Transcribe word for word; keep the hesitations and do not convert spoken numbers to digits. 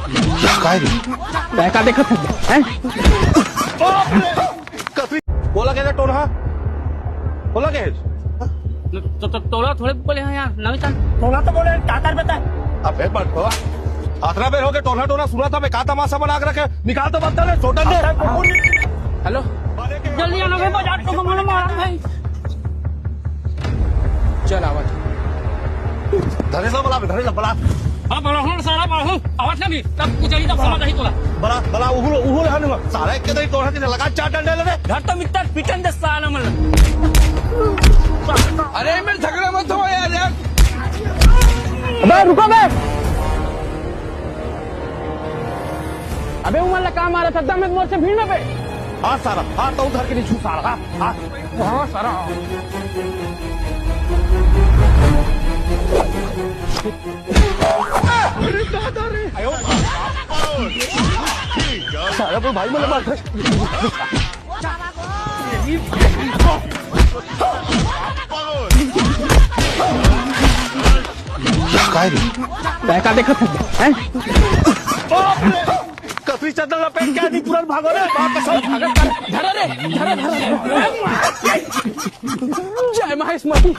काय रे? काय का देखत है? हैं? बोला के रे टोनहा? बोला के? तो, तो, टोला थोड़े बोले हैं यार, नवीता। टोला तो बोले, का कर बता? अबे बंटो, अतरा बेर हो गए टोनहा टोनहा सुना था मैं, का तमाशा बना के रखे? निकाल तो बंटो ने, छोटन दे। हेलो, जल्दी आना भाई, बाजार तो घुमाने मारा भाई। चल आवत। धरे ला बला, धरे ला बला। हाँ, बला हूँ सारा, बला हूँ। आवाज ना नहीं, तब कुछ नहीं, तब समझ नहीं तोला। बला, बला, उहुल, उहुल हन, सारा एक के दही तोड़ा के लगा चार डंडे ले रे। घर तो मित्र पिटन दे साला मन। अरे, मेरे झगड़ा मत हो यार, यार। अबे, रुको बे। अबे, उमर ला का मारा था, दम है मोर से भीड़ में पे। हाँ, सारा, हाँ, तो उधर के नहीं छू, सारा, हाँ, हाँ। हाँ, सारा। अरे दादा रे। सारा तो भाई मले मार। काय रे? काय का देखत है? हैं? कथरी चद्दर लपेट के आदमी तुरंत भागो रे। बाप कसम। धरा रे, धरा, धरा, धरा। जय महेश मती।